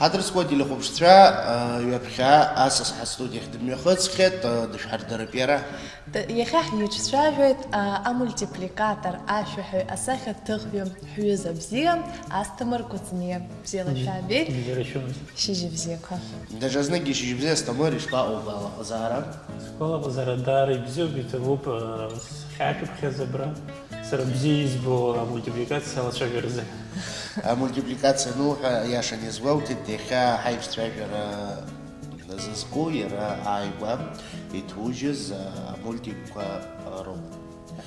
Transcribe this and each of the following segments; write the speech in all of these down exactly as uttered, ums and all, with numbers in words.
Ҳадрызкуа телехәаԥшцәа, ҩаԥхьа асас ҳастудиахь дымҩахыҵхьеит, дышәҳардароуп иара. Т-, иахьа ҳиҿцәажәоит, а, амультипликатор, ашәаҳәаҩ, асахьаҭыхҩы, ҳҩыза бзиа, Асҭамыр Кәыҵниа. Бзиала шәаабеит. Бзиара шәымаз. Шьыжьбзиақәа. Даҽазныкгьы шьыжьбзиа, Асҭамыр, ишԥаҟоу, агәалаҟазаара? Сгәалаҟазаара даара ибзиоуп, иҭабуп, а, сахьаашәыԥхьаз абра. Сара бзиа избо амультипликациа алацәажәаразы. Амультипликациа ануҳәа, иаша иазгәоуҭеит, иахьа ҳаиҿцәажәара зызку иара ааигәа иҭужьыз амультикқәа роуп.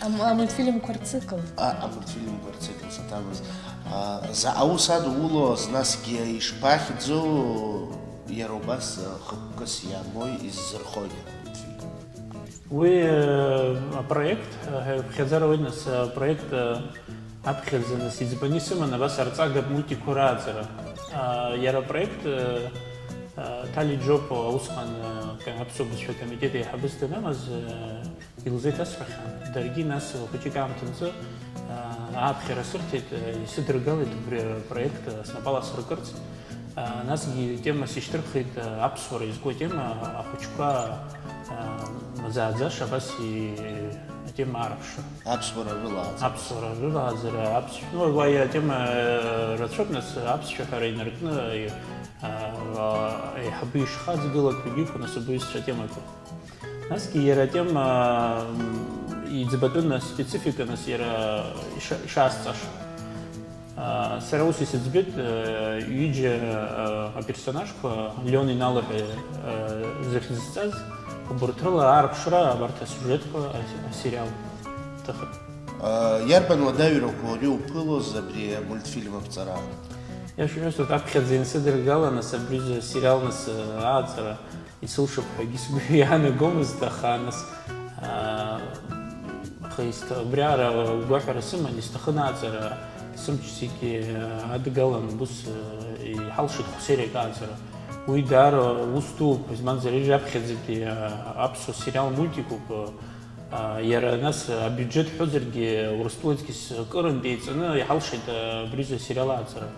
Ам-, амультфильмқәа рцикл. А, амультфильмқәа рцикл саҭамыз. А, заҟа ус адулоз, насгьы ишԥахьӡу, иара убас, а, хықәкыс иамои иззырхои амультфильм? Уи, э, апроект, э, ԥхьаӡара уи, нас, апроект, э, аԥхьаӡа, нас, иӡбаны исыман абас арҵагатә мультикқәа рааӡара. А, иара апроект, э, э, Ҭали Џьопо, усҟан, э, ка-, аԥсуа бызшәа акомитет аиҳабыс данымаз, э, илзеиҭасҳәахьан. Даргьы, нас, хәыҷык аамҭа анҵы, э, ааԥхьара сырҭеит, э, исыдыргалеит убри апроект, э, снапала сыркырц. А, насгьы атема сишьҭырхит, а, аԥсуара изку атема, ахәыҷқәа, а, мазааӡаша абас и-, атема аарԥшра. Аԥсуара рылааӡара. Аԥсуара рылааӡара, аԥс-, ну, уи атема, а, рацәоуп, нас, аԥсшәа ҳәара инаркны, и-, а, а, еиҳабы ишхаҵгылатәгьы иқәын асабиҩызцәа атемақәа. Насгьы иара атема, м, иӡбатәын, специфика, нас, иара иша-, ишаасҵаша. А, сара ус исыӡбеит, а, ҩыџьа, а, аперсонажқәа, Леон Инал ҳәа, а, зыхьӡ зҵаз, убарҭ рыла аарԥшра абарҭ асиужетқәа, а, асериал ҭыхын. А, иарбан уадаҩрақәоу ари уԥылоз абри амультфильм аԥҵара? Иашоу ҳәа, аԥхьаӡа инсыдыргалан, нас абри асериал, нас, а, ааҵара исылшап ҳәагьы сгәы иаанагомызт, аха, нас, аа, аха исҭа-, убриаҟара агәаҳәара сыман, исҭахын ааҵара, сымч зегьы адгалан, ус, э, иҳалшеит хә-сериак ааҵара. Уи даара ус дууп, избанзар, ижә аԥхьаӡатәи, а, аԥсуа сериал мультикуп, а, иара, нас, абиуџьеҭ ҳәозаргьы, Урыстәылаҿгьы с-, кырынтә еиҵаны иҳалшеит, а, абри азы асериал ааҵара.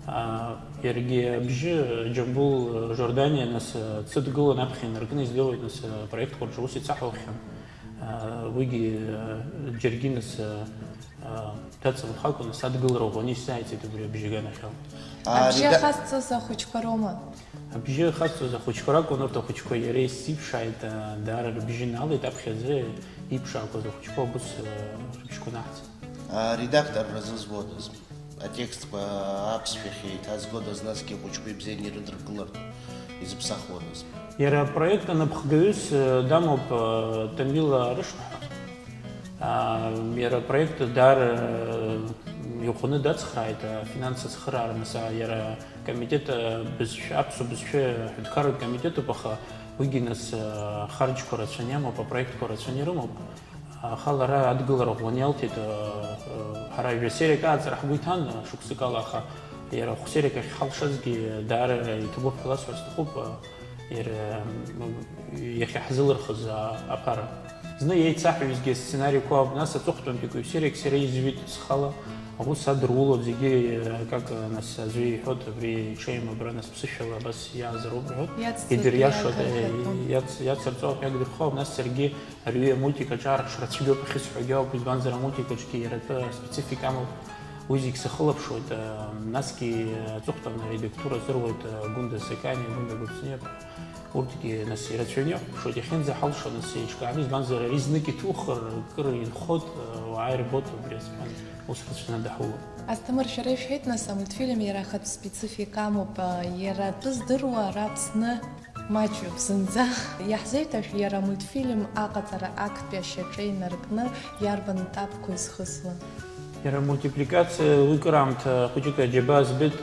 Аа, иаргьы абжьы, Џьамбул, Жорданиа, нас, дсыдгылан аԥхьа инаркны, издыруеит, нас, апроектқәа рҿы ус ицаҳәахьан. Аа, уигьы, џьаргьы, нас, аа, дацымхакәа, нас, адгылара ӷәӷәаны исзааиҵеит убри абжьы аганахьала. Абжьы ахазҵоз ахәыҷқәа роума? Абжьы ахазҵоз ахәыҷқәа ракәын, урҭ ахәыҷқәа иара исзиԥшааит, аа, даара рыбжьы налеит, аԥхьаӡа иԥшаақәаз ахәыҷқәа убыс, аа, рыбжьқәа наҳҵеит. Аредакторра зызуадаз? Атекстқәа аԥсшәахь еиҭазгодаз, насгьы ахәыҷқәа ибзианы ирыдыркылартә изыԥсахуадаз? Иара апроект анапхгаҩыс, э, дамоуп, э, Тамила Рышԥҳа. А, иара апроект даара, э, иӷәӷәаны дацхрааит, афинанс ацхыраара, нас, а, иара акомитет, э, бызшәа, аԥсуа бызшәа аҳәынҭқарратә комитетуп, аха уигьы, нас, э, ахарџьқәа рацәаны иамоуп, апроектқәа рацәаны ирымоуп. Аха лара адгылара ӷәӷәаны иалҭеит, ы, ы, ҳара ҩажәа сериак ааҵра ҳгәы иҭан, ы, шықәсык ала, аха иара хә-сериак ахь ҳалшазгьы даара иҭабуп ҳәа ласҳәар сҭахуп, ы, иара, м, иахьа ҳзылырхыз, а, аԥара. Зны иеицаҳҩызгьы асценариқәа ауп, нас аҵыхәтәантәи каҩ-сериак сара изҩит схала, аус адырулон зегьы, ы, акака, нас аӡәы иҳәоит, абри иҽеим абра, нас ԥсышәала абас иаазароуп рҳәоит. Иацҵатәи идыриашоит, аҭырқәа. Иац-, иацырҵо аԥҳәыс дырхо, нас саргьы Ари амультик аҿы аарԥшра цәгьоуп ахьысҳәогьы ауп, избанзар, амультик аҿгьы иара атәы аспецифика амоуп, уи зегь сахылаԥшуеит, а, насгьы аҵыхәтәан аредактура азыруеит, а, Гәында Саканиа, Гәында Гәыцниа, урҭгьы, нас, ирацәаҩны иахәаԥшуеит, иахьынӡаҳалшо, нас, еиҿкааны, избанзар, ари знык иҭухыр, кыр инхоит, а, уаа ирбоит, убри азыҳәан ус рацәаны даҳулоуп. Асҭамыр, шәара ишәҳәеит, нас, амультфильм иара ахатә специфика амоуп, а, иара атәы здыруа ара Аԥсны Маҷҩуп зынӡа. Иаҳзеиҭашәҳәа, иара амультфильм аҟаҵара актәи ашьаҿа инаркны иарбан етапқәа изхысуа? Иара амультипликациа уи кыраамҭа хәыҷык аџьабаа збеит,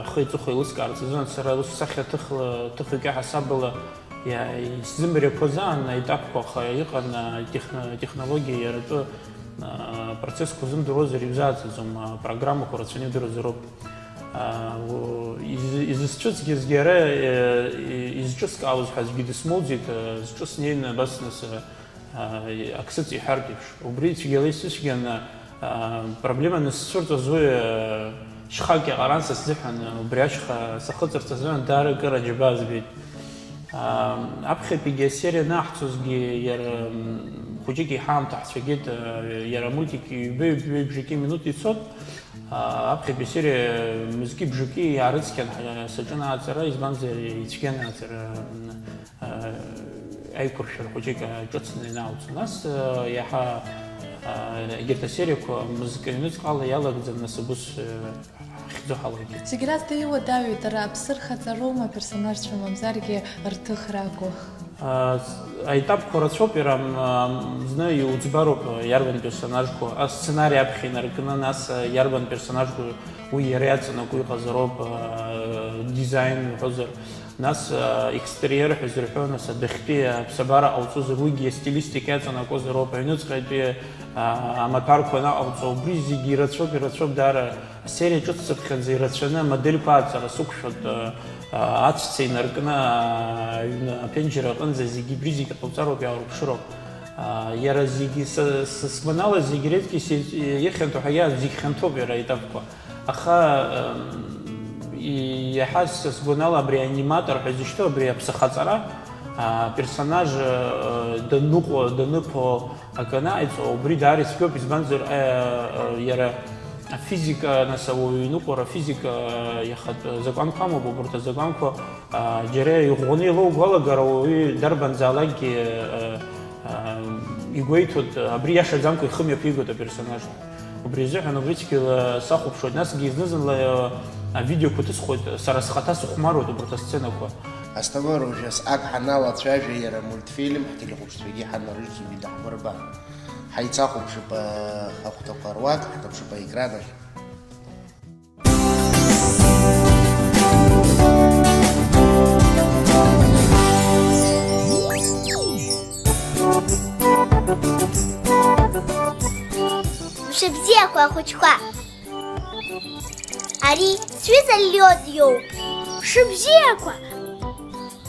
ахи-аҵыхәа еилыскаарц азын сара ус сахьаҭыхла, ҭыхҩык иаҳасабала иа-, исзымҩаԥгазаан аетапқәа, аха иҟан, а, техно-, технологиа иара атәы, а, процессқәа зымдыруазар иузааӡаӡом, а, программақәа рацәаны иудыруазароуп. Аа, у-, из-, изысцәыӡхьазгьы ара, э, и-, изҿыскаауаз ҳәа аӡәгьы дысмоуӡеит, э, зҿы снеины абас нас, э, э, ак сыҵиҳәартә еиԥш. Убри цәгьала исыцәгьан, э, проблема анысцәырҵуаз уи, э, Шьхак иаҟаран са сзыҳәан, убри ашьха сахыҵырц азыҳәан даара акыр аџьабаа збеит. Ам, аԥхьатәигьы асериа анаҳҵозгьы иара, м, хәыҷык иҳаамҭа ҳцәагеит, а, иара амультик ҩба, ҩба, ҩбжаки минуҭ ицоит. А, аԥхьатәи асериа мызки бжаки иаарыцқьан ҳа-, саҿын ааҵара, избанзар ицәгьан ааҵара, м, а, аиқәыршәара хәыҷык, а, ҿыцны ианаалҵо. Нас, а, иаҳа, а, егьырҭ асериақәа мызкы ҩнуҵҟала иалагӡан, нас абус, а, ҳахьӡо ҳалагеит. Зегь раҵкыс иуадаҩу дара аԥсы рхаҵароума, аперсонажцәа мамзаргьы рҭыхрақәа? А, с-, аетапқәа рацәоуп, иара, м, а, зны иуӡбароуп, а, иарбан персонажқәа, асценари аԥхьа инаркны, нас, а, иарбан персонажқәа уи иара иаҵанакуа иҟазароуп, а, дизайн уҳәозар, нас, а, екстериер ҳәа зырҳәо, нас, адәахьтәи аԥсабара ҟауҵозар, уигьы астилистика иаҵанакуазароуп, аҩныҵҟатәи, а, амаҭәарқәа анаҟауҵо, убри зегьы ирацәоуп, ирацәоуп даара. Асериа ҿыццыԥхьаӡа ирацәаны амодельқәа ааҵара сықәшәоит, а, а, ацәца инаркны, а, аҩны аԥенџьыр аҟынӡа зегьы, убри зегьы ҟауҵароуп, иааурԥшыроуп. А, иара зегьы са, са сгәанала зегь реиԥш ихьанҭоу ҳәа иа-, зегь хьанҭоуп иара аетапқәа. Аха, ам, и-, иаҳа са сгәанала абри аниматор ҳәа изышьҭоу абри аԥсахаҵара, а, персонаж, а, даныҟоу, даныԥо, акы анаҟаиҵо, убри даара ицәгьоуп, избанзар, а, а, иара афизика, нас, ауаҩы иныҟәара афизика, а, иахатә закәанқәа амоуп, убарҭ азакәанқәа, а, џьара иӷәӷәаны илоугәалагар, ауаҩы дарбанзаалакгьы, а, а, игәеиҭоит, абри иашаӡамкәа ихы мҩаԥигоит аперсонаж. Убри азыҳәан убри цәгьала сахәаԥшуеит, насгьы зны-зынла, а, авидеоқәа ҭысхуеит, сара схаҭа сыхәмаруеит убарҭ асценақәа. Асҭамыр, уажәы ас-, ак ҳаналацәажәа, иара амультфильм ҳтелехәаԥшцәагьы ҳанарыжьуа даҳмырбан. Ҳаицахәаԥшып, э, ахәҭақәа руак, ҳнаԥшып аекран ахь. Мшыбзиақәа ахәыҷқәа! Ари сҩыза Лиод иоуп. Мшыбзиақәа!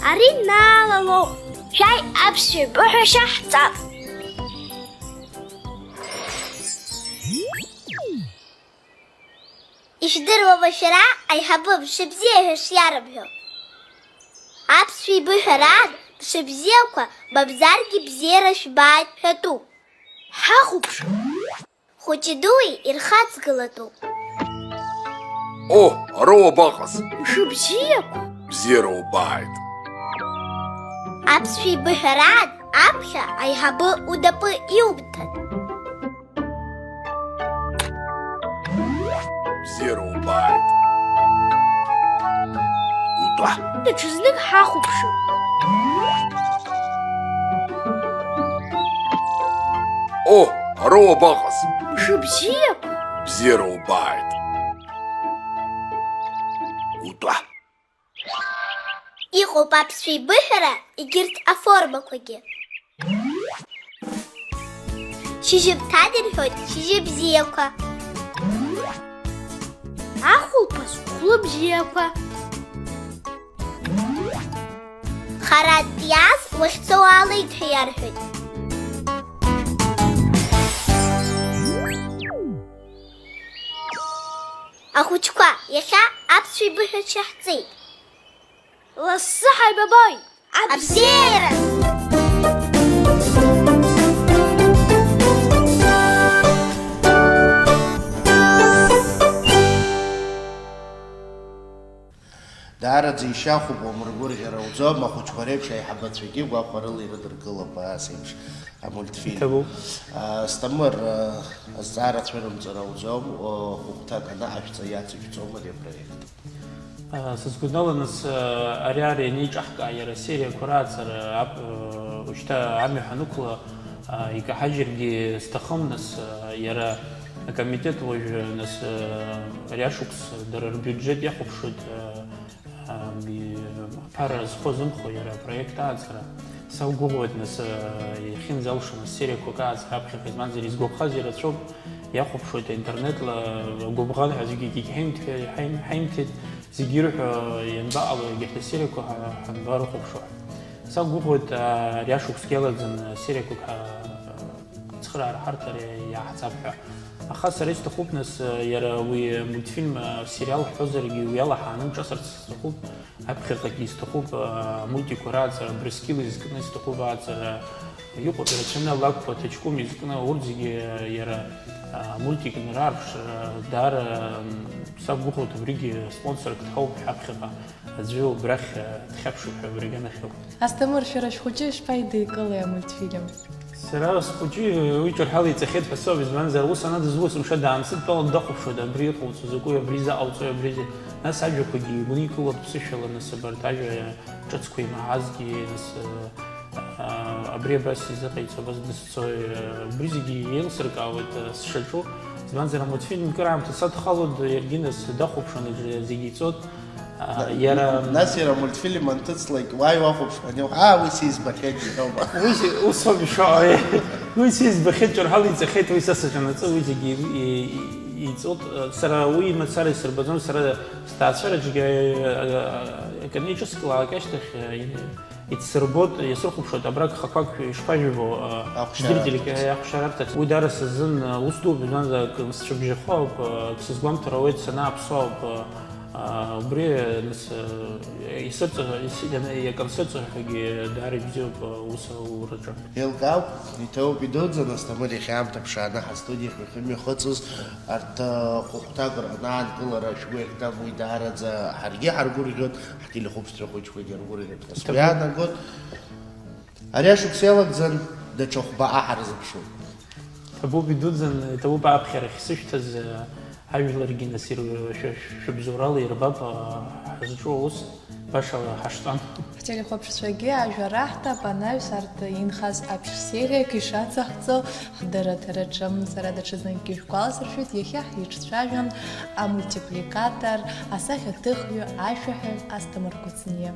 Ари Наала лоуп. Шәааи, аԥсшәа еибыҳәашьа ҳҵап. Ишәдыруама шәара аиҳабы мшыбзиа ҳәа шиарымҳәо? Аԥсшәа еибыҳәараан, мшыбзиақәа, мамзаргьы бзиара шәбааит ҳәатәуп. Ҳахәаԥшып. Хәыҷи-дуи ирхаҵгылатәуп. О, ара уабаҟаз? Мшыбзиақәа! Бзиара убааит! Аԥсшәа еибыҳәараан, аԥхьа аиҳабы унапы иумҭан. Бзиара убааит! Утәа! Даҽазнык ҳахәаԥшып. О, ара уабаҟаз? Мшыбзиақәа! Бзиара убааит! Утәа! Иҟоуп аԥсшәа еибыҳәара егьырҭ аформақәагьы. Шьыжьымҭан ирҳәоит шьыжьы бзиақәа. Ахәылԥаз хәлыбзиақәа. Харантә иааз уахьцо уаалеит ҳәа иарҳәоит. Ахәыҷқәа, иахьа аԥсшәа еибыҳәашьа ҳҵеит. Лассы ҳаибабоит! Абзиара! Даараӡа ишьахәуп, уамыргәырӷьар ауӡом, ахәыҷқәа реиԥш аиҳабацәагьы гәахәарыла ирыдыркылап ас еиԥш амультфильм. Иҭабуп. Асҭамыр, азҵаара цәырымҵыр ауӡом, хәыхәҭак анаҟашәҵа иацышәҵом ари апроект. Сызгәаҭала, нас, ари ар ианеиҿаҳкаа иара асериақәа раацара, ап-, ушьҭа амҩа ҳанықәла, икаҳажьыргьы сҭахым, нас, иара акомитет уажәы, нас, ари ашықәс дара рбиуџьет иахәаԥшуеит, аԥара зхозымхо иара апроект ааӡара. Сақәгәыӷуеит, нас, иахьынӡалшо, нас, сериақәак ааӡара аԥхьаҟа, избанзар, изгәаԥхаз ирацәоуп, иахәаԥшуеит аинтернетла, гәыбӷан ҳәа аӡәгьы егьҳаимҭ-, ҳаим-, ҳаимҭеит, зегьы ирҳәо ианбаҟало, егьырҭ асериақәа ҳа-, ҳанбарыхәаԥшуа. Сақәгәыӷуеит, ари ашықәсгьы иалагӡаны сериақәак ҳа-, ацхыраара ҳарҭар иааҳҵап ҳәа. Аха сара исҭахуп, нас, иара уи мультфильм, сериал ҳҳәозаргьы, уи ала ҳаанымҿасырц сҭахуп, аԥхьаҟагьы исҭахуп, амультикқәа раҵара, Брыскьыл изкны исҭахуп аҵара, иҟоуп ирацәаны алакәқәа, ҭаҷкәым изкны, урҭ зегьы иара амультик анраарԥшра, даара сақәгәыӷуеит, убригьы спонсорк дҳауп ҳаԥхьаҟа. Аӡәы убрахь, э, дхьаԥшуп ҳәа абри аганахьоуп. Асҭамыр, шәара шәхәыҷы ишԥаидикылеи амультфильм? Сара схәыҷы уи ҿырҳәала иҵахьеит ҳәа соуп, избанзар, ус ана дызусымша даамсыдтәалан дахәаԥшуеит, абри иҟауҵо закәи, абри заҟауҵои, абри зи-, нас ажәақәагьы игәникылоит ԥсышәала, нас абарҭ ажәа ҿыцқәа имаҳазгьы, нас, э, а, абри абас изыҟаиҵо, абас дызцои, э, убри зегьы еилсыркаауеит, э, сшаҿу, избанзар, амультфильм кыр аамҭа садхалоит, иаргьы нас дахәаԥшуан, зегьы иҵоит. А, иара Нас иара амультфильм анҭыҵлак, уааи уахәаԥш ҳәа аниуҳәа, аа, уи сиӡбахьеит, иҳәома. Уи си-, ус ауп ишыҟоу, уи сиӡбахьеит, ҿырҳәала иҵахьеит, уи са саҿанаҵы, уи зегьы и-, и-, иҵоит. Сара уи мацара исырбаӡом, сара сҭаацәараҿгьы, а, а, акы анеиҿыскаалак ашьҭахь, а, и-, ицсырбоит, иасырхәаԥшуеит, абра гхақәак ишԥажәбо, а, Ахәшьара зрительк, ахәшьара. Ахәшьара арҭац. Уи даара сызын, а, ус дууп, избанзар, акы сцәыбжьахо ауп, а, акы сызгәамҭара ауеит санааԥсо ауп, а, А, убри, нас, э, исырҵаҳәа, ис-, иан-, иакансырҵаҳәагьы даара ибзиоуп, э, ус аураҿы. Еилкаауп, иҭабуп, идуӡӡан, Асҭамыр, иахьа аамҭа ԥшааны ҳастудиаҿы шәымҩахыҵыз, арҭ, э, хәыхәҭак рҟны аанкылара шәгәы иахәҭам, уи даараӡа ҳаргьы ҳаргәырӷьоит, ҳтелехәаԥшцәа хәыҷқәагьы ргәырӷьоит ҳәа сгәы Иҭабуп. Иаанагоит. Ари ашықәс иалагӡан даҽа хәба аҳ рзыԥшуп. Ҭабуп, идуӡӡан, иҭабуп аԥхьарахь сышәҭаз, ажәларгьы нас ир-, шәа-, шәыбзоурала ирбап, ҳазҿу аус башала ҳаштәам. Ҳтелехәаԥшцәагьы ажәа раҳҭап, анаҩс арҭ инхаз аԥшь сериак ишацаҳҵо ҳдырраҭараҿы. Сара даҽазныкгьы шәгәаласыршәоит, иахьа ҳиҿцәажәон амультипликатор, асахьаҭыхҩы, ашәаҳәаҩ Асҭамыр Кәыҵниа.